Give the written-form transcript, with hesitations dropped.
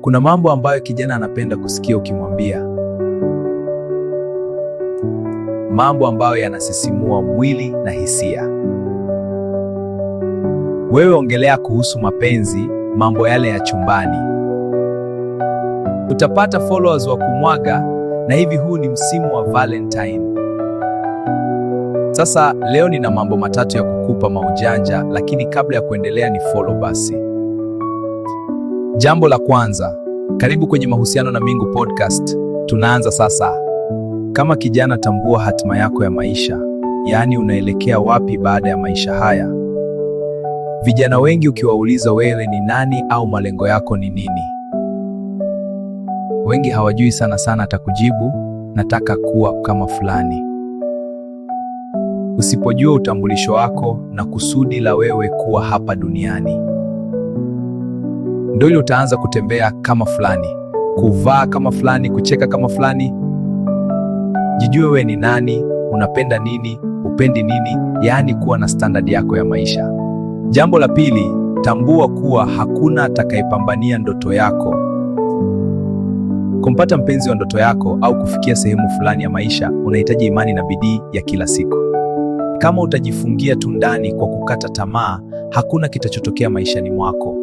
Kuna mambo ambayo kijana anapenda kusikia ukimwambia, mambo ambayo yanasisimua mwili na hisia. Wewe ongelea kuhusu mapenzi, mambo yale ya chumbani, utapata followers wa kumwaga. Na hivi huu ni msimu wa Valentine. Sasa leo nina mambo matatu ya kukupa maujanja, lakini kabla ya kuendelea ni follow basi. Jambo la kwanza, karibu kwenye Mahusiano na Mingu podcast. Tunaanza sasa. Kama kijana, tambua hatima yako ya maisha, yaani unaelekea wapi baada ya maisha haya. Vijana wengi ukiwauliza wewe ni nani au malengo yako ni nini, wengi hawajui sana sana. Atakujibu, nataka kuwa kama fulani. Usipojua utambulisho wako na kusudi la wewe kuwa hapa duniani, ndio ile utaanza kutembea kama fulani, kuvaa kama fulani, kucheka kama fulani. Jijue wewe ni nani, unapenda nini, upendi nini, yaani kuwa na standard yako ya maisha. Jambo la pili, tambua kuwa hakuna atakayepambania ndoto yako. Kumpata mpenzi wa ndoto yako au kufikia sehemu fulani ya maisha, unahitaji imani na bidii ya kila siku. Kama utajifungia tu ndani kwa kukata tamaa, hakuna kitachotokea maishani mwako.